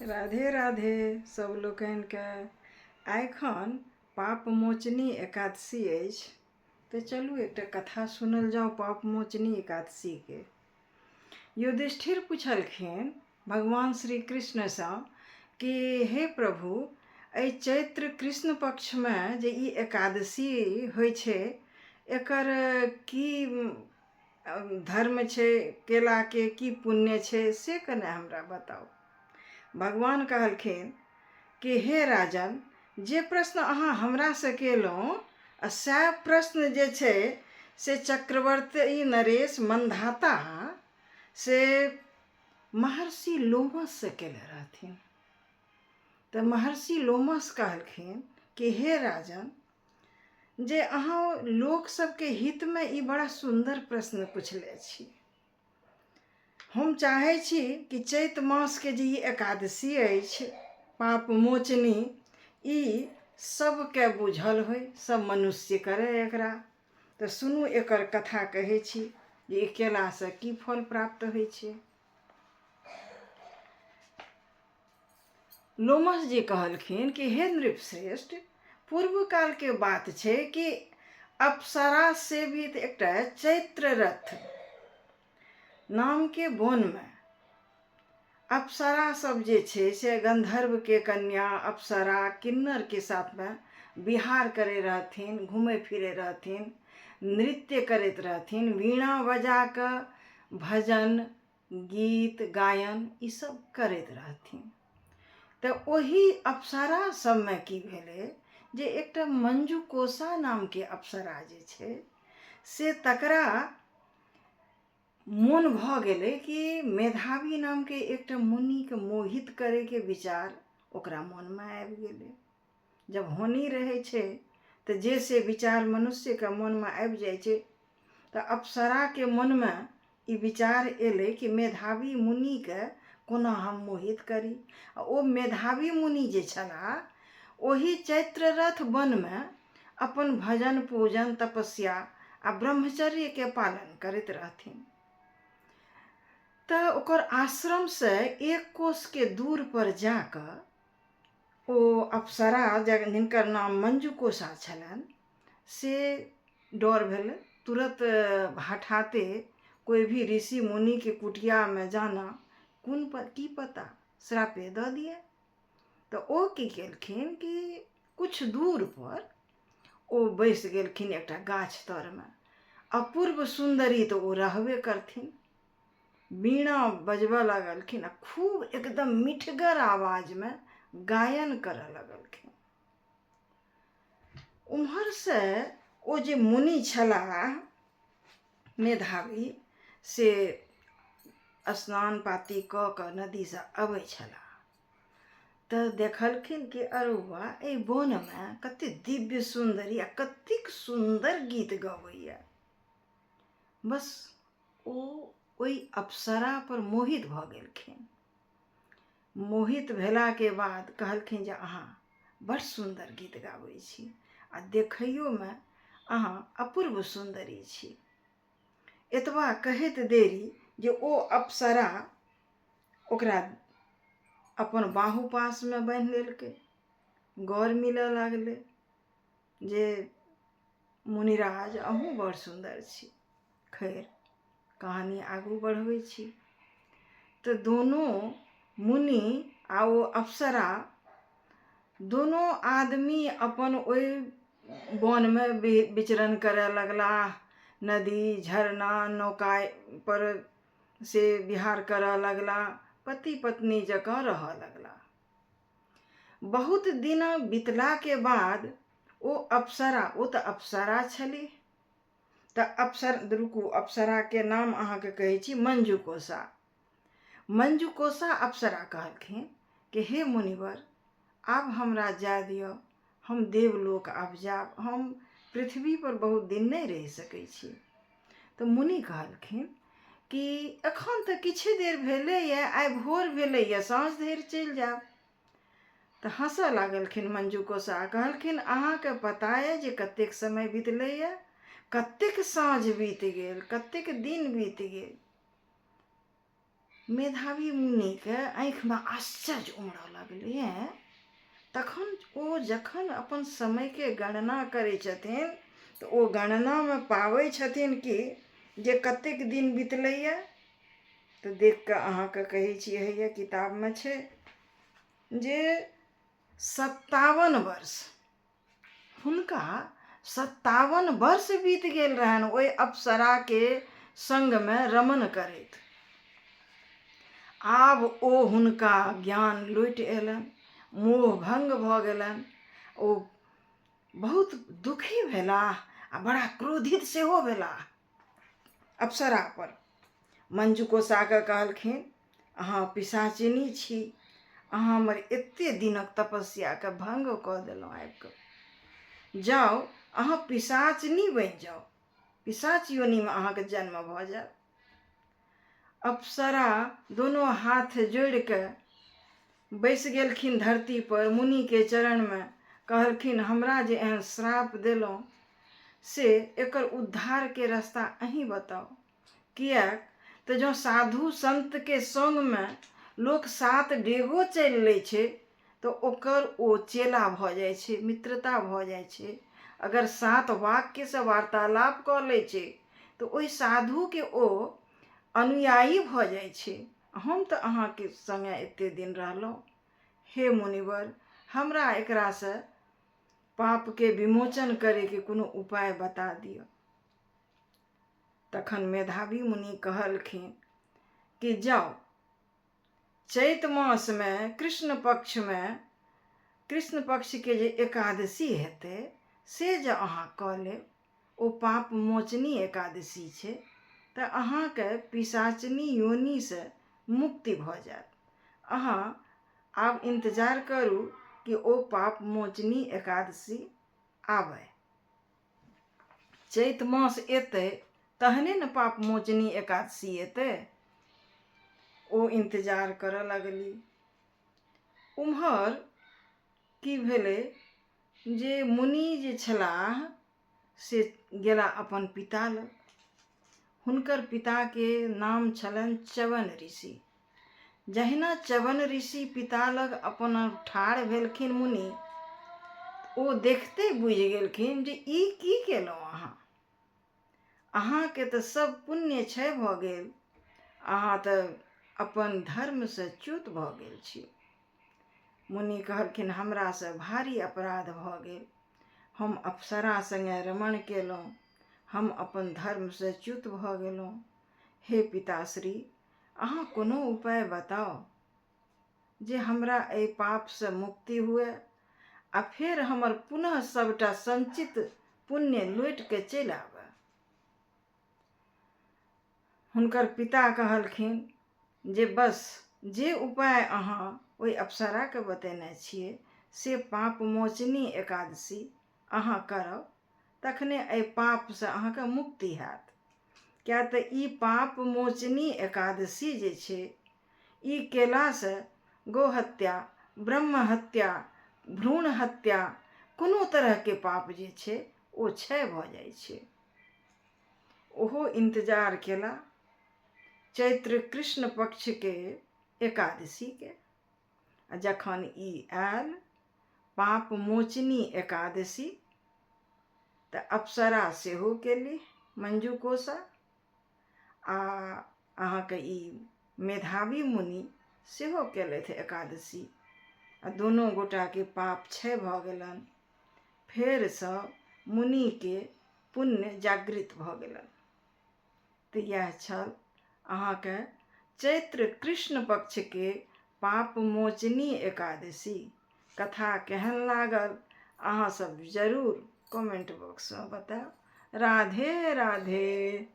राधे राधे सब लोकनिके। एखन पापमोचनी एकादशी अछि तऽ चलू एकटा कथा सुनल जाउ पापमोचनी एकादशीके। युधिष्ठिर पुछलखिन भगवान श्री कृष्णसँ कि हे प्रभु, एहि चैत्र कृष्ण पक्षमे जे ई एकादशी होइ छै एकर की धर्म छै, केलाके की पुण्य छै से कने हमरा बताउ। भगवान कहलखिन कि हे राजन, जे प्रश्न अहाँ हमरासँ केलहुँ आ सएह प्रश्न जे छै से चक्रवर्ती नरेश मन्धाता से महर्षि लोमससँ केने रहथिन। तऽ महर्षि लोमस कहलखिन कि हे राजन, जे अहाँ लोक सबके हितमे ई बड़ा सुन्दर प्रश्न पुछले छी। हम चाहै छी कि चैत मासके जे ई एकादशी अछि पाप मोचनी, ई सबके बुझल होइ, सब मनुष्य करै एकरा। तऽ सुनू एकर कथा कहै छी जे ई केलासँ की फल प्राप्त होइ छै। लोमस जी कहलखिन कि हे नृपश्रेष्ठ, पूर्व कालके बात छै कि अप्सरा सेवित एकटा चैत्ररथ नामके वनमे अप्सरा सब जे छै से गंधर्वके कन्या अप्सरा किन्नरके साथमे विहार करै रहथिन, घुमै फिरै रहथिन, नृत्य करैत रहथिन, वीणा बजा कऽ भजन गीत गायन ई सब करैत रहथिन। तऽ ओहि अप्सरा सबमे की भेलै जे एकटा मंजू कोशा नामके अप्सरा जे छै से तकरा मोन भऽ गेलै कि मेधावी नामके एकटा मुनिके मोहित करैके विचार ओकरा मोनमे आबि गेलै। जब होनी रहै छै तऽ जे से विचार मनुष्यके मोनमे आबि जाइ छै। तऽ अप्सराके मोनमे ई विचार एलै कि मेधावी मुनिके कोना हम मोहित करी। आ ओ मेधावी मुनि जे छलाह ओहि चैत्ररथ वनमे अपन भजन पूजन तपस्या आ ब्रह्मचर्यके पालन करैत रहथिन। तऽ ओकर आश्रमसँ एक कोसके दूर पर जाकऽ ओ अप्सरा जिनकर नाम मंजू कोशा छलनि से डर भेलै तुरत हठाते कोई भी ऋषि मुनि के कुटिया में जाना कोन की पता श्रापे दऽ दिए। तऽ ओ की केलखिन कि किछु दूर पर ओ बैस गेलखिन एकटा गाछ तरमे। अपूर्व सुन्दरी तऽ ओ रहबे करथिन। वीणा बजबऽ लगलखिन आ खूब एकदम मिठगर आवाजमे गायन करऽ लगलखिन। उम्हरसँ ओ जे मुनि छलाह मेधावी से स्नान पाती कऽ कऽ नदीसँ अबै छलाह तऽ देखलखिन कि अरे वाह, एहि वनमे कतेक दिव्य सुन्दरी आ कतेक सुन्दर गीत गबैए। बस ओ ओहि अप्सरा पर मोहित भऽ गेलखिन। मोहित भेलाके बाद कहलखिन जे अहाँ बड़ सुन्दर गीत गाबै छी आ देखैयोमे अहाँ अपूर्व सुन्दरी छी। एतबा कहैत देरी जे ओ अप्सरा ओकरा अपन बाहुपाशमे बान्हि लेलकै। गौर मिलऽ लागलै जे मुनिराज अहूँ बड़ सुन्दर छी। खैर, कहानी आगू बढ़बै छी। तऽ दोनो मुनि आ ओ अप्सरा दोनो आदमी अपन ओहि वनमे विचरण करय लगलाह। नदी झरना नौका पर से विहार करऽ लगलाह, पति पत्नी जकाँ रहऽ लगलाह। बहुत दिन बितलाके बाद ओ अप्सरा, ओ तऽ अप्सरा छलीह, तऽ अप्सर रुकू, अप्सराके नाम अहाँके कहै छी मंजू कोशा। मंजू कोशा अप्सरा कहलखिन कि हे मुनिवर, आब हमरा जाय दिअ, हम देवलोक आब जायब, हम पृथ्वी पर बहुत दिन नहि रहि सकै छी। तऽ मुनि कहलखिन कि एखन तऽ किछु देर भेलैए, आइ भोर भेलैए, साँझ धरि चलि जायब। तऽ हँसऽ लागलखिन मंजू कोशा, कहलखिन अहाँके पता अइ जे कतेक समय बितलैए, कतेक साँझ बीत गेल, कतेक दिन बीत गेल। मेधावी मुनिके आँखिमे आश्चर्य उमड़ऽ लगलै। हेँ, तखन ओ जखन अपन समयके गणना करै छथिन तऽ ओ गणनामे पाबै छथिन कि जे कतेक दिन बितलैए। तऽ देख कऽ अहाँके कहै छी, होइए किताबमे छै जे 57 वर्ष हुनका, 57 वर्ष बीत गेल रहनि ओहि अप्सराके सङ्गमे रमण करैत। आब ओ हुनका ज्ञान लौटि अयलनि, मोह भङ्ग भऽ गेलनि। ओ बहुत दुखी भेलाह आ बड़ा क्रोधित सेहो भेलाह अप्सरा पर। मंजू कोसाके कहलखिन, अहाँ पिशाचिनी छी, अहाँ हमर एते दिनक तपस्याके भङ्ग कऽ देलहुँ। आबि कऽ जाउ, अहाँ पिशाचनी बनि जाउ, पिशाच योनिमे अहाँके जन्म भऽ जायत। अप्सरा दोनो हाथ जोड़ि कऽ बैस गेलखिन धरती पर मुनिके चरणमे। कहलखिन, हमरा जे एहन श्राप देलहुँ से एकर उद्धारके रास्ता अहीं बताउ। किएक तऽ जँ साधु सन्तके सङ्गमे लोक 7 डेगो चलि लै छै तऽ ओकर ओ चेला भऽ जाइ छै, मित्रता भऽ जाइ छै। अगर 7 वाक्यसँ वार्तालाप कऽ लै छै तऽ ओहि साधुके ओ अनुयायी भऽ जाइ छै। हम तऽ अहाँके सङ्गे एते दिन रहलहुँ। हे मुनिवर, हमरा एकरासँ पापके विमोचन करैके कोनो उपाय बता दिअ। तखन मेधावी मुनि कहलखिन कि जाउ, चैत मासमे कृष्ण पक्षमे कृष्ण पक्षके जे एकादशी हेतै से जे अहाँ कऽ लेब, ओ पाप मोचनी एकादशी छै, तऽ अहाँके पिशाचनी योनिसँ मुक्ति भऽ जायत। अहाँ आब इन्तजार करू कि ओ पाप मोचनी एकादशी आबय। चैत मास एतै तहने ने पाप मोचनी एकादशी एतै। ओ इन्तजार करऽ लगली। उम्हर की भेलै जे मुनि जे छलाह से गेला अपन पिता लग। हुनकर पिताके नाम छलनि च्यवन ऋषि। जहिना च्यवन ऋषि पिता लग अपन ठाढ़ भेलखिन मुनि, ओ देखते बुझि गेलखिन जे ई की केलहुँ अहाँ, अहाँके तऽ सब पुण्य क्षय भऽ गेल, अहाँ तऽ अपन धर्मसँ च्युत भऽ गेल छी। मुनि कहलखिन, हमरासँ भारी अपराध भऽ गेल, हम अप्सरा सङ्गे रमण केलहुँ, हम अपन धर्मसँ च्युत भऽ गेलहुँ। हे पिताश्री, अहाँ कोनो उपाय बताउ जे हमरा एहि पापसँ मुक्ति हुए आ फेर हमर पुनः सबटा संचित पुण्य लौटि कऽ चलि आबय। हुनकर पिता कहलखिन जे बस जे उपाय अहाँ ओहि अप्सराके बतेने छियै से पापमोचनी एकादशी अहाँ करब, तखने एहि पापसँ अहाँके मुक्ति हैत। किएक तऽ ई पाप मोचनी एकादशी जे छै, ई केलासँ गौ हत्या, ब्रह्म हत्या, भ्रूण हत्या, कोनो तरहके पाप जे छै ओ क्षय भऽ जाइ छै। ओहो इन्तजार केला चैत्र कृष्ण पक्षके एकादशीके, आ जखन ई आयल पाप मोचनी एकादशी तऽ अप्सरा सेहो केली मंजू कोसा, आ अहाँके ई मेधावी मुनि सेहो केलथि एकादशी, आ दुनू गोटाके पाप क्षय भऽ गेलनि। फेरसँ मुनिके पुण्य जागृत भऽ गेलनि। तऽ इएह छल अहाँके चैत्र कृष्ण पक्षके पापमोचनी एकादशी। कथा केहन लागल अहाँ सब जरूर कमेंट बॉक्समे बतायब। राधे राधे।